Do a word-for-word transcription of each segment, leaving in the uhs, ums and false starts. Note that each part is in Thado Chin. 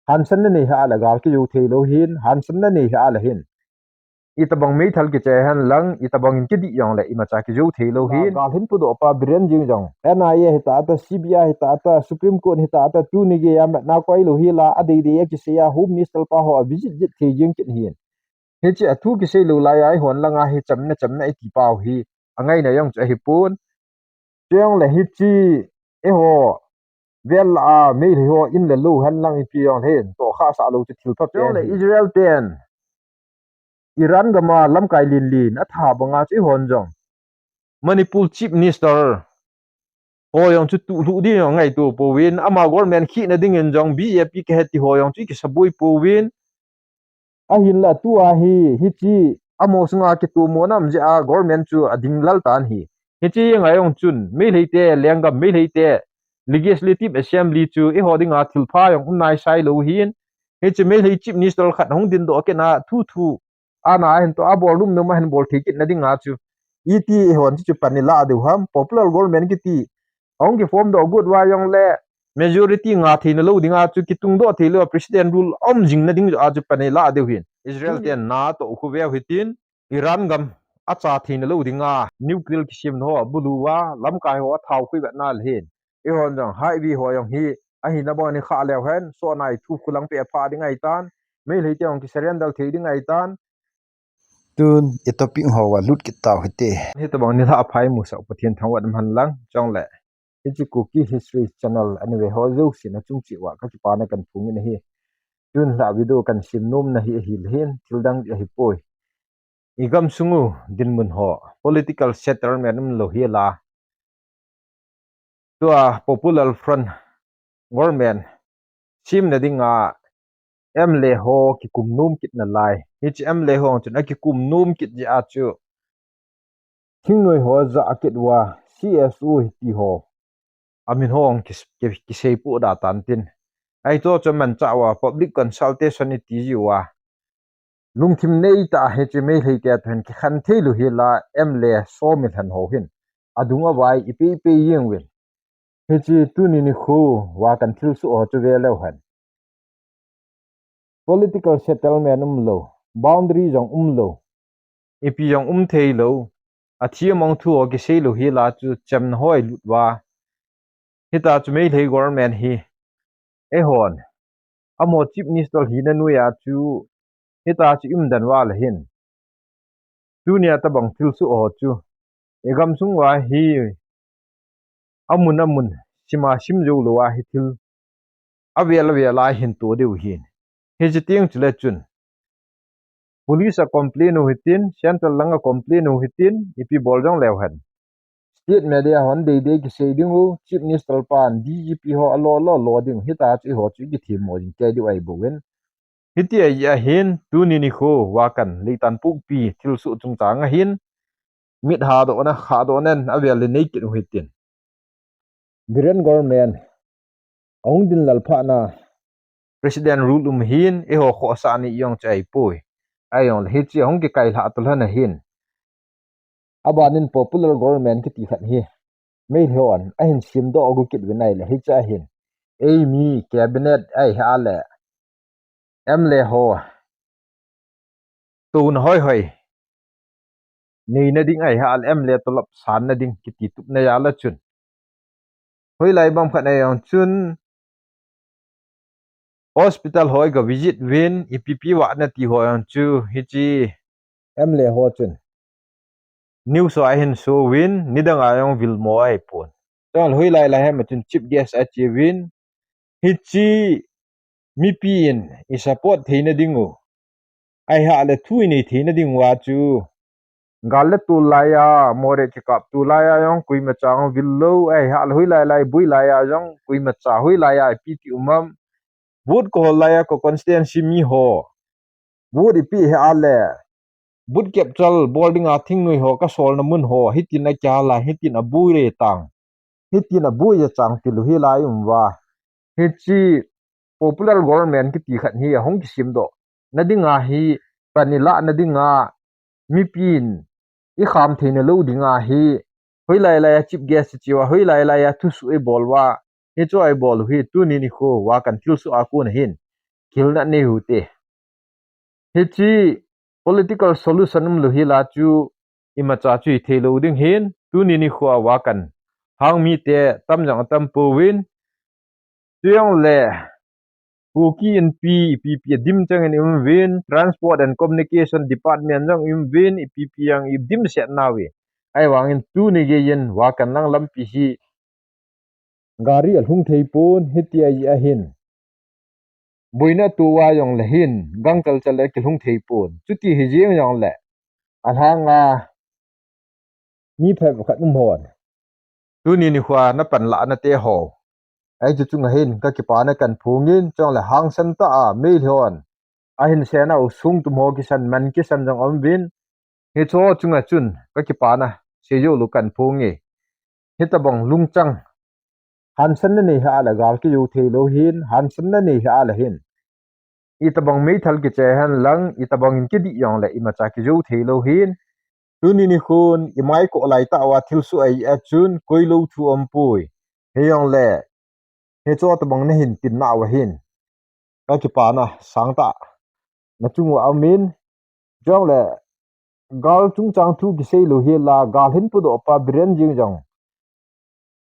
Hansanna nei hih a le gal kijou thei lou hin, hansanna nei hih a le hin, itobang meithal kichai hen lang, itobang in kidih jong le imacha kijou thei lou hin. Gal hin pudoh pa Biren jing jong, N I A hita ta, C B I hita ta, Supreme Court hita ta, tuni geiya matna koi lou hi la, adeidei a kisei a Home Minister pa ho a visit jit thei jing kit hin. Hiche a thu kisei lou lai a eihon langa hi chamna chamna iti pau hi angaina jong chu ahipon. Chule hiche eiho vel a Meitei ho in le lou hen lang ipi jong le hin tohkhah sah lou chu thil pha pen. Chule Israel ten Iran gam a lamkai lin lin atha banga chu eihon jong Manipur Chief Minister ho jong chu tuh lhuh ding jong ngaito pouvin, ama government khihna dingin jong B J P kahe ti ho jong chu ikisaboi pouvin. Ahinla tua hi, hiche amaho sunga kitomona um jeh a government chu ading lal tan ahi. Hiche jeng a jong chun Meitei te, lenggam Meitei te, Legislative Assembly chu eiho dinga thilpha jong um naisai lou hin. Hiche Meitei Chief Minister khat hung dingdoh kit na thu thu ana ahin toh a bol lum nom ahin bol thei kit na dinga chu iti eihon chu chu pan ilah diu ham, popular government kiti ahung kiform doh got uva jong le majority nga theina lou dinga chu kitungdoh thei lou a President rule aum jing na ding joh a chu pan ilah diu hin. Israel ten na toh khu veu hitin, Iran gam acha theina lou dinga nuclear kisemna ho abulu uva lamkai ho athao khui vetna le hin. Eihon jong highway ho jong hi ahina bang in khah leu hen, sohnai thu khulang peh pha ding ahitan, Meitei te jong kisurrender thei ding ahitan. Tun i topic ho a lut kit tau hite. Hitobang nilhah a phai musah Pathen thangvah in um hen lang, chule hiche Kuki History Channel ana ve ho jouse na chung cheh uva kakipana kahin phong in ahi. Tun lah video kahin sem nomna hi ahile hin, thil dang ahipoi. I gamsung u dinmun ho, political settlement um lou hi la, tua Popular Front government semna dinga M L A ho kikum nom kit nalai. Hiche M L A ho chun akikum nom kit jeh a chu thingnoi ho jah kit uva C S O hiti ho amin ho kis-, ki-, kiseipoh da tan tin. Ahi toh chu manchah uva public consultation iti jiuva lungthim neitah a hiche Meitei te toh hin kikhen thei lou hi la M L A somil hen ho hin adung avai ipi ipi jeng uvin. Hiche tuni nikho uva kahin thilsoh ho chu ve leu hen. Political settlement um lou, boundary jong um lou, ipi jong um thei lou, athi amang thu ho kisei lou hi la chu chamna ho ilut uva. Hita chu Meitei government hi eihon amaho Chief Minister hina noiya chu hita chu i um den uva le hin, tunia tobang thilsoh ho chu i gamsung uva hi amun amun sima sim jou lou a hi thil avel avel a hin to diu hin. Hiche teng chule chun police a complain u hitin, central langa complain u hitin, ipi bol jong leu hen, state media hon deidei kisei ding u, Chief Minister pan D G P ho alo lo lo ding, hita chu eiho chu ikithemmo jing kei diu ahi bouvin. Hiti ahi ahin, tuni nikho uva kahin Leitanpokpi thilsoh chungchang a hin mit hadohna, khahdohna in avel in nei kit u hitin. Biren government ahung din lal phat na President rule um hin, eiho khohsah ni jong chu ahipoi. Ahijongle hiche ahung kikailhah toh lhon ahin, abanin popular government kiti khat hi Meitei hon ahin semdoh gu kit uvin ahile hiche ahin, eimi cabinet ahile M L A ho touna hoihoi neina ding ahile M L A tolop sanna ding kiti tupna jal a chun, hoilai bang khat na jong chun hospital ho iga visit uvin, ipi ipi vah nati ho jong chu hiche M L A ho chun news ho ahin so uvin, nidang a jong vilmo ahipon. Chule hoilai lai ham a chun chief guest ache uvin, hiche mipi in i support theina ding u, ahile thu inei theina ding uva chu gal le tol laiya, Moreh kikap to laiya jong koimacha vil lou, ahile hoilai lai boi laiya jong koimacha hoilaiya ipi ti um am, vote kahol laiya ka constituency miho vote ipeh hih a le, vote capture bol dinga thingnoi ho kasolna mun ho hitin akihal a, hitin aboi le tang, hitin aboi jachang tilou hi lai um uva. Hiche popular government kiti khat hi ahung kisemdoh na dinga hi, pan ilah na dinga, mipin ikham theina lou dinga hi, hoilai laiya chief guest iche uva, hoilai laiya thusoh ibol uva, hichu ibol u hi tuni nikho uva kahin thilsoh a kon ahin, kihilna nei u te. Hiche political solution umlou hi la chu imacha chu hithei lou ding hin, tuni nikho a vakan hang mite tam jong atam pouvin, chujongle Kuki Inpi ipi ipi adim chang in i um uvin, Transport and Communication Department jong i um uvin, ipi ipi jong i dimset nauve. Ahivangin tuni geiyin vakan lang lampi hi gari alhung thei pon, hitia hi ahin. Boina tua jongle hin, gangkal chale kilhung thei pon. Chuti hi jeng jongle, alhanga mi phabep khat um hon. Tuni nikho a napan lahna te ho. Ahi chu chunga hin, kakipana kahin phongin, chujongle hangsan tah a, Meitei hon ahin sena u sung tum ho kisan, man kisan jong aum uvin. Hicho chunga chun, kakipana seijou lou kahin phonge. Hitobang lungchang, hansanna nei hih le gal kijou thei lou hin, hansanna nei hih le hin, itobang meithal kichai hen lang, itobang in kidih jongle imacha kijou thei lou hin. Tuni nikhon, imai koh lai tah uva thilsoh ahi a chun, koi lou thu aumpoi. Hijongle, hicho tobang nahin tin nauva hin, kakipana sangtah nachung uva aumin, chujongle, gal chungchang thu kisei lou hi la, gal hin pudoh pa Biren Singh jong,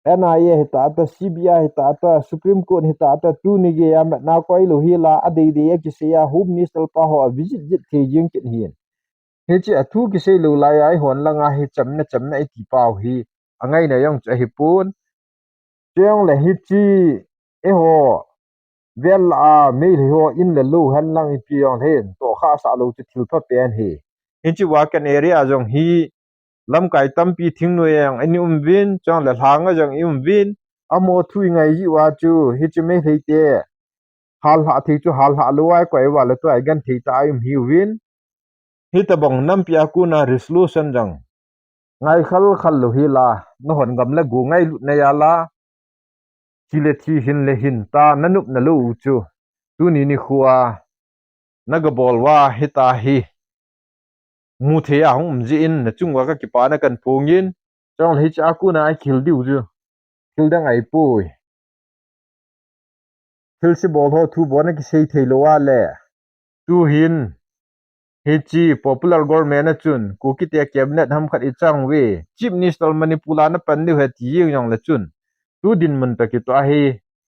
N I A hita ta, C B I hita ta, Supreme Court hita ta, tuni geiya matna koi lou hi la, adeidei a kisei a, Home Minister pa ho a visit jit thei jeng kit hin. Hiche a thu kisei lou laiya, eihon langa hi chamna chamna iti pau hi, angaina jong chu ahipon. Chujongle hiche, eiho, vel a, Meitei ho in le lou hen lang ipi jong hin, tohkhah sah lou chu thil pha pen hi. Hiche vakan area jong hi, lamkai tampi thingnoi a jong i um uvin, chujongle lhanga jong i um uvin, amaho thu i ngai jeh uva chu, hiche Meitei te, hallhah thei chu hallhah lou a, koi uva le tua i genthei tah a i um hi uvin. Hitobang nampi a kona resolution jong ngai khal khal lou hi la, nahon gam le go ngailutna a la, thi le thi, hin le hin tah a nanopna lou u chu, tuni nikho a nagabol uva hita hi, mu thei a hung um jeh in, nachung uva kakipana kahin phongin, chujongle hiche a kona a kihil diu chu thil dang ahipoi. Thilse bol ho thu bol a kisei thei lou a le, tuhin, hiche popular government a chun, Kukite cabinet ham khat i chang uve, Chief Minister Manipur a napan diu ahi ti jeng jongle chun, tu dinmun toh kitoh ahi,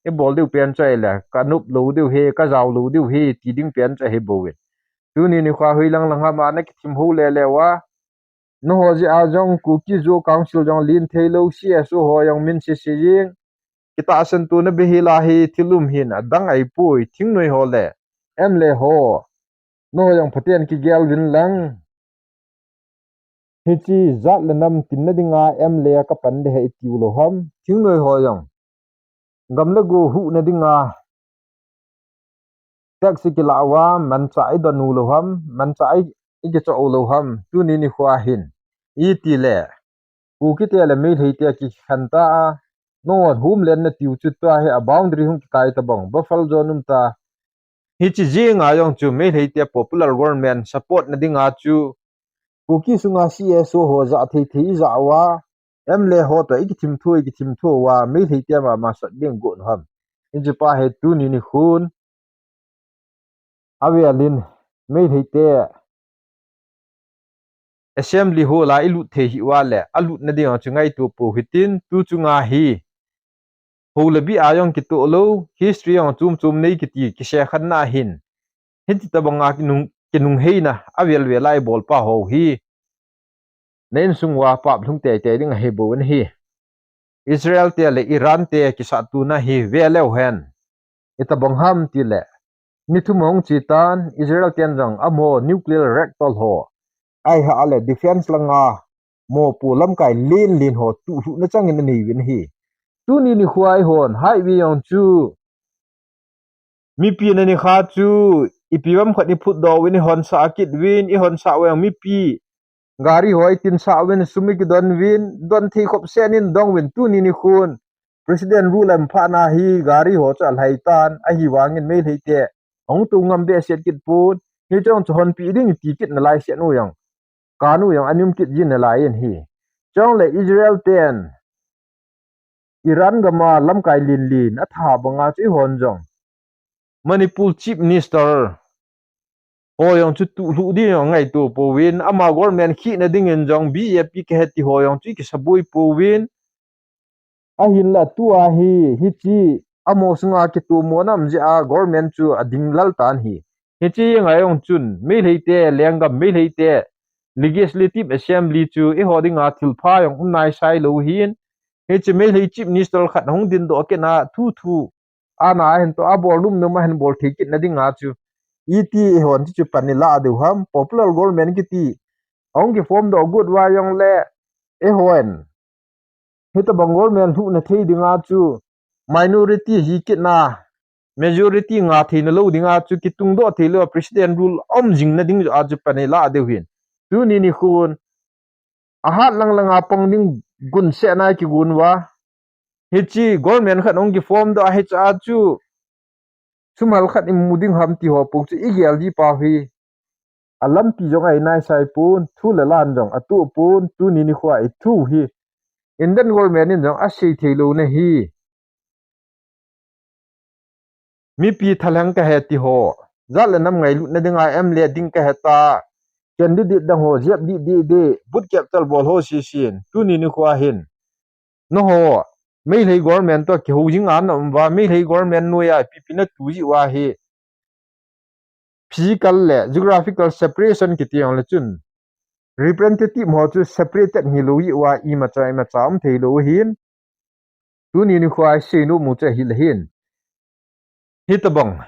i bol diu pen chu ahile, kanop lou diu ahi, kajao lou diu ahi, ti ding pen chu ahi bou in. Tuni nikho a hoilang lang ham a nakithim hou le le uva, nangho jeh a jong Kuki Zo Council jong len thei lou, C S O ho jong min sese jeng. Kitahsan tona bei hi la hi thil um hin, adang ahipoi, thingnoi ho le M L A ho, nangho jong phaten kigel uvin lang. Hiche jat le nam tinna dinga M L A a kapan ding ahi iti u lou ham, thingnoi ho jong gam le go huhna dinga tax i kilah uva, manchah i don u lou ham, manchah i, i kichoh u lou ham, tuni nikho a hin. Iti le, Kukite le Meitei te kikhen ta a, nangho homeland nati u chu tua hi a boundary hung kikai tobang, buffer zone um ta. Hiche jeng a jong chu Meitei te popular government support na dinga chu, Kuki sunga C S O ho jah thei thei i jah uva, M L A ho toh i kithim thou, i kithim thou uva, Meitei te mama sot ding gon u ham. Hiche pa hi tuni nikhon, avel in, Meitei te Assembly hall a i lut thei hih uva le, alutna ding chu ngaito pou hitin, tu chunga hi, hou le bih a jong kitoh lou, history jong chom chom nei kiti, kisekhanna hin, hiti tobanga kinung, kinung heina, avel vel a i bol pa ho hi, na insung uva pap lhung tei tei ding ahi bou in ahi. Israel te le Iran te kisatuna hi ve leu hen. Itobang ham ti le, ni thum ahung che tan, Israel ten jong amaho nuclear reactor ho, ahilou le defense langa mopo lamkai len len ho tuhlhuhna chang in anei uvin ahi. Tuni nikho a eihon highway jong chu, mipi na nikho chu, ipi bang khat i phutdoh uvin, i honsah kit uvin, i honsah uva jong mipi gari ho i tinsah uvin, sum i kidon uvin, don thei khop sen in dong uvin, tuni nikhon President rule a um phat na hi gari ho chu alhai tan, ahivangin Meitei te ahung tou ngam behseh kit pon, hiche jong chu honpeh ding i ti kit nalai sen u jong, kan u jong ana um kit jin nalai in ahi. Chule Israel ten Iran gam a lamkai len len atha banga chu eihon jong Manipur Chief Minister ho jong chu tuh lhuh ding jong ngaito pouvin, ama government khehna dingin jong B J P kahe ti ho jong chu kisaboi pouvin. Ahinla tua hi, hiche amaho sunga kitomona um jeh a government chu ading lal tan ahi. Hiche ngai jong chun, Meitei te, lenggam Meitei te, Legislative Assembly chu eiho dinga thilpha jong um naisai lou hin. Hiche Meitei Chief Minister khat hung dingdoh kit na thu thu ana ahin toh, abol num num ahin bol thei kit na dinga chu, iti eihon chu chu pan ilah diu ham, popular government kiti ahung kiform doh got uva jongle, eihon hitobang government lhuhna thei dinga chu minority hi kit na, majority nga theina lou dinga chu kitungdoh thei lou a President rule um jing na ding joh a chu pan ilah diu hin. Tuni nikhon ahat lang langa pang ding gun seh nai kigon uva. Hiche government khat hung kiform doh a hiche a chu sum hal khat imu ding ham ti ho pou chu igel ji pau hi. Alampi jong ahi naisai pon, thu le lan jong atoh pon, tuni nikho a ithu hi Indian government in jong asei thei lou na hi. Mipi thalheng kahi ti ho, jat le nam ngailutna dinga M L A ding kahi ta, candidate dang ho jep dih dih dih, boot capture bol ho sisin, tuni nikho a hin. Nangho, Meitei government toh kihou jing a na um uva, Meitei government noiya ipi ipi natu ji uva hi. Physical le geographical separation kiti jongle chun, representative ho chu separated hilou ji uva, imacha imacha um thei lou hin. Tuni nikho a isei nom u chu ahile hin. Hitobang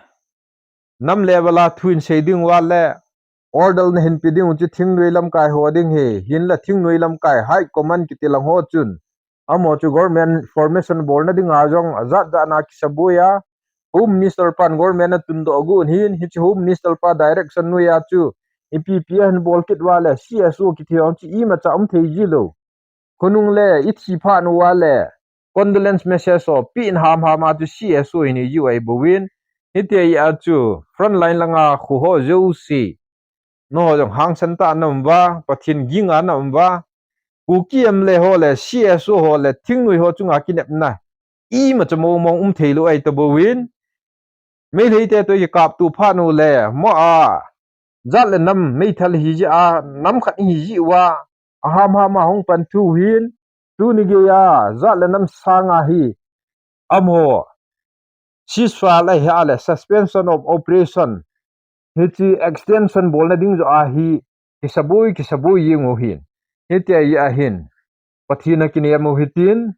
nam level a thu in sei ding uva le, order na hin pe ding u chu thingnoi lamkai ho ding ahi, hinla thingnoi lamkai high command kiti lang ho chun, amaho chu government formation bolna dinga jong ajat jat na kisaboi a, Home Minister pan government atundoh agon hin, hiche Home Minister pa direction noiya chu ipi ipi ahin bol kit uva le, C S O kiti jong chu imacha um thei ji lou. Khonung le ithi phat uva le, condolence message ho peh in ham ham a chu C S O hi nei ji u ahi bouvin. Hitia chu frontline langa kho ho jouse, nangho jong hangsan tah a na um uva, Pathen ging a na um uva. Kuki M L A ho le C S O ho le thingnoi ho chunga kinepna imacha mong mong um thei lou ahi tabouvin. Meitei te toh kikapto phat u le, mo a, jat le nam meithal hi ji a, nam khat hi ji uva, aham ham a hung pan thu hin, tuni geiya jat le nam sanga hi, amaho ceasefire ahi a le suspension of operation, hiche extension bolna ding joh a hi, kisaboi kisaboi jeng u hin. Hitia ahin, Pathen a kinem u hitin,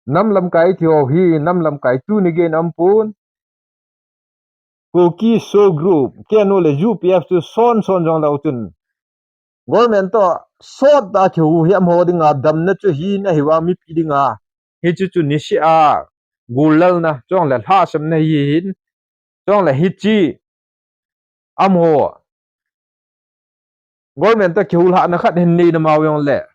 nam lamkai ti ho hi, nam lamkai tuni geiyin aum pon. Kuki S O group, K N O le U P F chu son son jong lou chun, government toh sot tah a kihou hi amaho dinga damna chu hin ahi vang mipi dinga. Hichu chu niseh a gollalna, chule lhahsamna hi hin, chule hiche amaho government toh kihou lhahna khat hin neina mau jongle,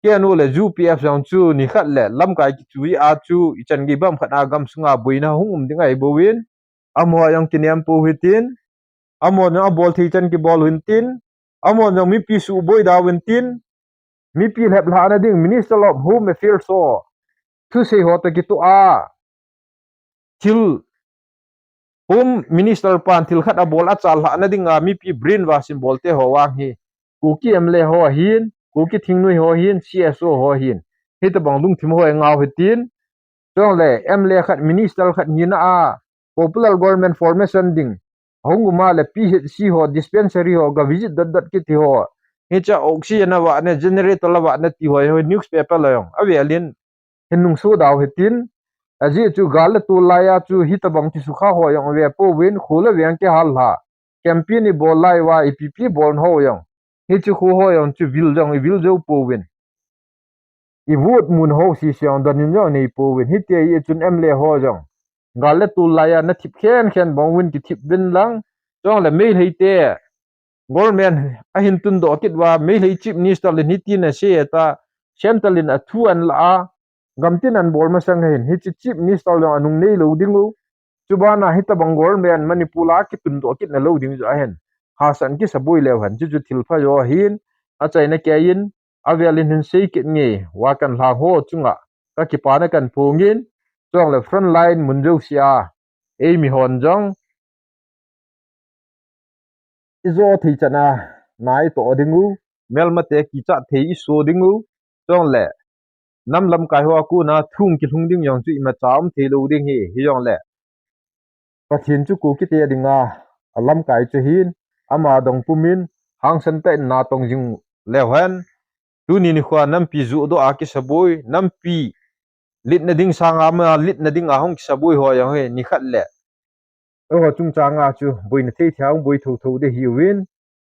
K N O le U P F jong chu nikhat le lamkai kichui a chu ichan gei bang khat a gamsunga boina hung um ding ahi bouvin, amaho jong kinem pou hitin, amaho jong abol thei chan kibol u hintin, amaho jong mipi suboi da u hintin, mipi lheplhahna ding Minister of Home Affairs ho, thusei ho toh kitoh a, thil Home Minister pan thil khat abol achal lhahna dinga mipi brainwash in bol te ho vang hi, Kuki M L A ho ahin, Kuki thingnoi ho ahin, C S O ho ahin, hitobang lungthim ho engau hitin, chule M L A khat, Minister khat hina a, popular government formation ding ahung um a le P H C ho, dispensary ho ga visit dot dot kiti ho, hiche a oxygen avahna, generator avahna ti ho, ho newspaper la jong avelin hin nungso da u hitin, ajeh chu gal le tol laiya chu hitobang kisukha ho jong ave pouvin, kho le veng kihal lha, campaign ibol lai uva ipi ipi bol ho jong, hiche kho ho jong chu vil jong ivil jou pouvin, ivote mun ho sese jong don in jong nei pouvin, hitia chun M L A ho jong gal le tol laiya nathip khen khen bang uvin kithip uvin lang, chule Meitei te government ahin tundoh kit uva, Meitei Chief Minister in hitin asei ta, Central in athu ahin la a, gamtin ahin bol masang ahin, hiche Chief Minister jong anung nei lou ding u. Chubana hitobang government Manipur a kitundoh kitna lou ding joh ahin, hahsat kisaboi leu hen, chuchu thilpha joh ahin, achaina keiyin avelin hin sei kit nge, Vakanlhang ho chunga kakipana kahin phongin, chule frontline mun jouse a eimi hon jong ijo thei chan a, na itoh ding u, melmate kichat thei iso ding u, chule nam lamkai hoa kona thu kilhung ding jong chu imacha um thei lou ding ahi, hijongle Pathen chu Kukite dinga alamkai chu ahin, ama dong pumin hangsan tah in natong jing leu hen, tuni nikhoa nampi johdoh a kisaboi, nampi litna ding sanga ama litna dinga hung kisaboi ho jong hi nikhat le eiho chungchanga chu boina thei thei a hung boi thotho ding ahiuvin,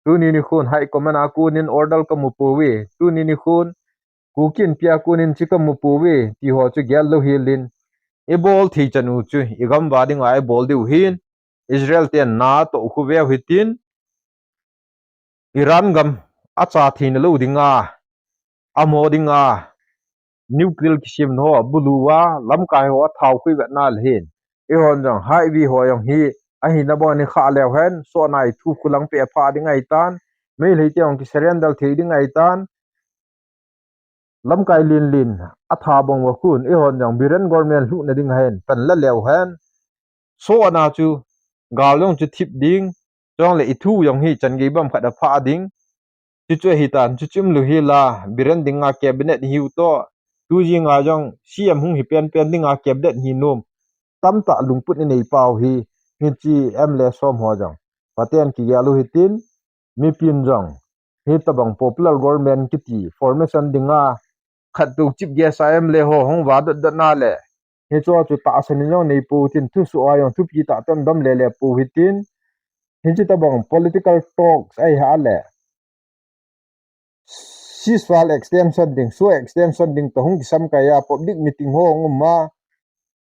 tuni nikhon High Command a konin order kamu pouve, tuni nikhon Kuki Inpi a konin chu kamu pouve, ti ho chu gel louhel in, ibol thei chan u chu igam uva dinga ibol diu ahin, Israel ten natoh khu veu hitin, Iran gam acha theina lou dinga, amaho dinga nuclear kisemna ho abulu uva, lamkai ho athao khu ivetna le hin, eihon jong highway ho jong hi ahina bang in ikhah leu hen, sohna ithu khu lang peh phah ding ahitan, Meiteite jong kisurrender thei ding ahitan, lamkai lenlen atha bang uva khun, eihon jong Biren government lhuhna ding ahin, pan la leu hen, sohna chu gal jong chu thip ding, chule ithu jong hi chan gei bang khat aphah ding, chuchu ahitan, chuchu umlou hela, Biren dinga cabinet hiu toh, tu jinga jong C M hung hi penpen dinga cabinet hi nom tamtah lungput inei pau hi, hiche M L A som ho jong phaten kigel u hitin, mipin jong hitabang popular government kiti formation dinga khat tou chief guest a M L A ho hung vadot dot na le, hicheho chu tahsan in jong neipou hitin, thusoh a jong thupi tah tah in dom lele pou hitin, hiche tabang political talks ahi a le ceasefire extension ding, so extension ding toh hung kisamkai a, public meeting ho hung um a,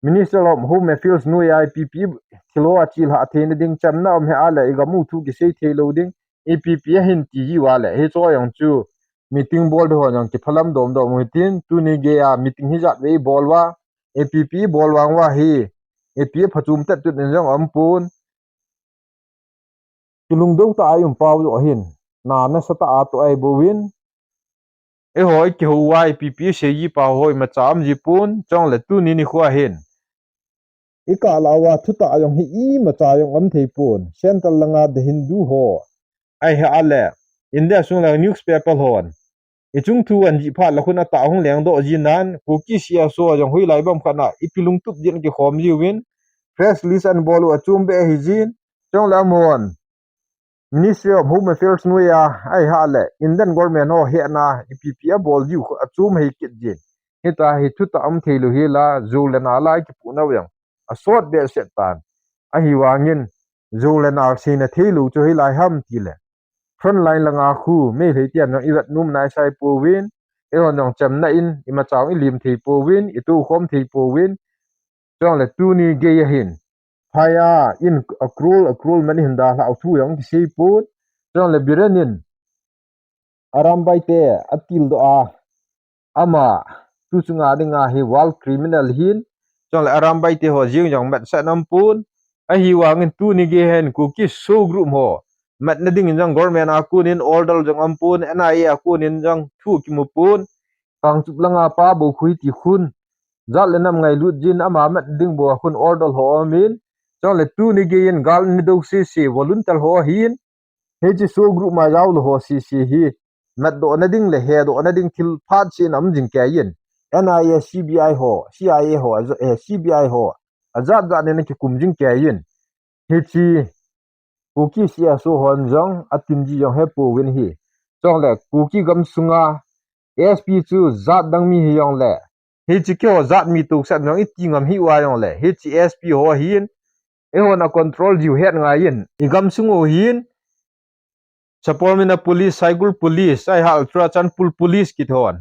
Minister of Home Affairs noiya I P P thil ho achilhah theina ding chamna um hi a le, igam u thu kisei thei lou ding, I P P ahin ti jiuva le, hicheho jong chu meeting bol ding ho jong kiphalam domdom u hitin, tuni geiya meeting hijat vei bol uva, I P P bol vang uva hi, I P P phachom tet tut in jong aumpon, kilungdou tah a i um pau joh hin, na nasatah a toh ahi bouvin, eiho ikihou uva I P P seiji pau ho imacha um ji pon, chule tuni nikhoa hin ikah lah uva thutah jong hi imacha jong um thei pon, central langa The Hindu ho ahi a le, India sung langa newspaper hon ichung thu anjih phat le khun atah hung lengdoh jinan, Kuki C S O jong hoilai bang khat a ipi lungtup jin kikhom jiuvin, press release anabol u achom beh ahi jin, chule amahon Ministry of Home Affairs noiya ahi a le, Indian government ho hetna I P P abol jiu achom ahi kit jin, hitia hi thutah um thei lou hela, jou le nal a kipuhnau jong asot behseh tan, ahivangin jou le nal seina thei lou chu hoilai ham tile, frontline langa khu Meiteiten jong ivet nom naisai pouvin, eihon jong chamna in imacha jong ilim thei pouvin, itoukhom thei pouvin, chule tuni geiya hin phaiya in a crore a crore man ihin dalhah u thu jong kisei pon, chule Biren in Arambai te atildoh a, ama tu chunga dinga hi war criminal ahin, chule Arambai te ho jeng jong matsah aumpon, ahivangin tuni geiya hin Kuki SoO group ho matna dingin jong government a konin order jong aumpon, N I A a konin jong thu kimu pon, Kangchup langa pa bou khu hiti khun, jat le nam ngailut jin ama mat ding bou a khun order ho aumin, chule tuni geiyin gal ana dou sese volunteer ho ahin, hiche SoO group ma jaolou ho sese hi matdohna ding le hedohna ding thil phat seh in aum jing keiyin, N I A, C B I ho, C I A ho, eh, C B I ho ajat jat in ana kikum jing keiyin, hiche Kuki C S O hon jong atin ji jong hepouvin ahi. Chule Kuki gamsunga S P chu jat dang mi hijongle, hiche keiho jat mi tousah jong iti ngam hih uva jongle, hiche S P ho hin eihon a control jiu het ngaiyin, igamsung u hin Sapormeina Police, Saikul Police, ahi a le Churachandpur Police kiti hon,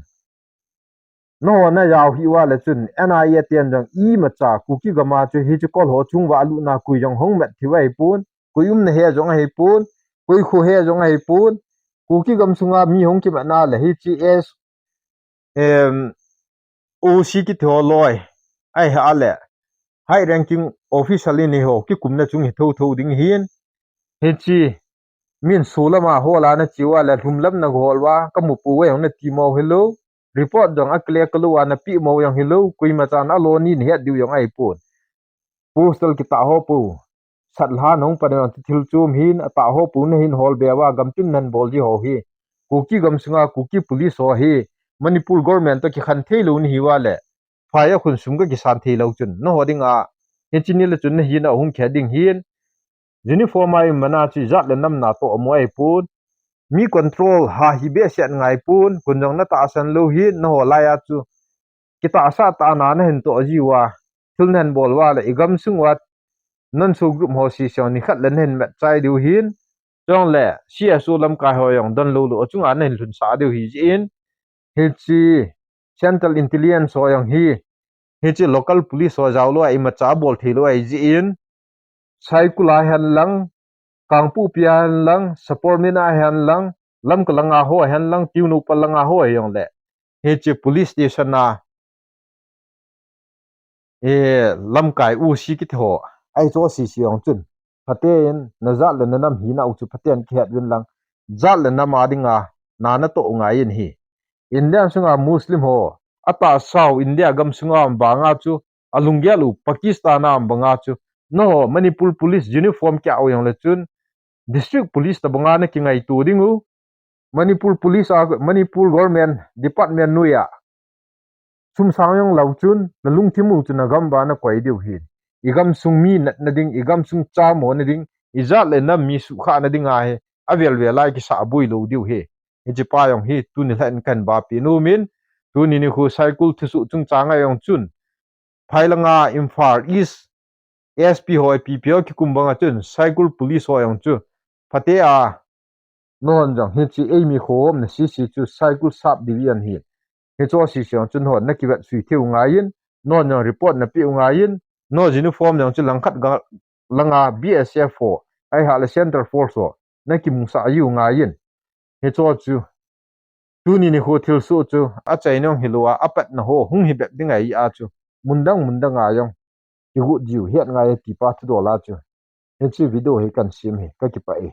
nahon najao hih uva le chun N I A ten jong imacha Kuki gama chu hiche kol ho chung uva alutna koi jong hung mat thei u ahipon, koi umna he jong ahipon, koi kho he jong ahipon, Kuki gamsunga mi hung kimatna le hiche S, em, O C kiti ho loi, ahi a le high ranking official in eiho kikumna chung hi thotho ding ahin, hiche min solama hol a nache uva le lhumlam nahol uva kamu pouve jong nati mo hilou, report jong aclear kalou a napeh mo jong hilou, koimachan alo ni nahet diu jong ahipon, postal kitah ho pou, sat lha nahung pan vang chu thil chom hin, atah ho puna hin hol be uva gamtin nahin bol ji ho hi. Kuki gamsunga Kuki police ho hi Manipur government toh kikhen thei lou nahi uva le, phai a khun sum kakisan thei lou chun, nangho dinga hiche ni le chun nahina hung khe ding hin, uniform a iman a chu ijat le nam natoh amu ahipon, mi control ha hi behseh ngai pon, kun jong natahsan lou hin, nangho lai a chu kitahsa tah a na nahin toh ji uva, thil nahin bol uva le, igamsung uva non SoO group ho sese jong nikhat le nahin met chai diu hin, chule C S O lamkai ho jong don lou lou achunga nahin lhunsah diu hi jeh in, hiche Central Intelligence ho jong hi, hiche local police ho jao lou a imacha bol thei lou ahi jeh in, Saikul a hen lang, Kangpokpi a hen lang, Sapormeina a hen lang, Lamka langa ho a hen lang, Tengnoupal langa ho a jong le, hiche police station a, eh, lamkai O C kiti ho, ahi chu O C sese jong chun, phaten najat le nanam hina u chu phaten kihet uvin lang, jat le nam a dinga na natoh u ngai in ahi. India sunga Muslim ho, atahsa u India gamsunga um banga chu, alunggel u Pakistan a um banga chu, nangho Manipur police uniform kia u jong le chun, district police tobanga nakingaito ding u, Manipur police a, Manipur government department noiya sum sang jong lou chun, nalungthim u chu nagam uva nakoi diu hin. Igamsung mi natna ding, igamsung chamona ding, ijat le nam mi suhkhahna dinga hi, avel vel a kisah boi lou diu hi. Hiche pa jong hi tuni lhah in kahin bapi nomin, tuni nikho Saikul thusoh chungchanga jong chun, phai langa Imphal East S P ho, P P ho kikum banga chun, Saikul police ho jong chu, phatea, nanghon jong hiche eimi khohomna sese chu Saikul Sub Division hi, hiche sese jong chun nanghon nakivet sui thei u ngai in, nanghon jong report napeh u ngai in, nangho uniform jong chu langkhat ga-, langa B S F ho, ahiloule Central Force ho, nakimusah jiu ngai in. Hiche chu, tuni nikho thilsoh chu, achaina jong hilou a, apatna ho hung hi bep ding ahi a chu, mun dang mun danga jong kigot jiu het ngai e ti pa thudol a chu, hiche video hi kahin sem hi, kakipah e.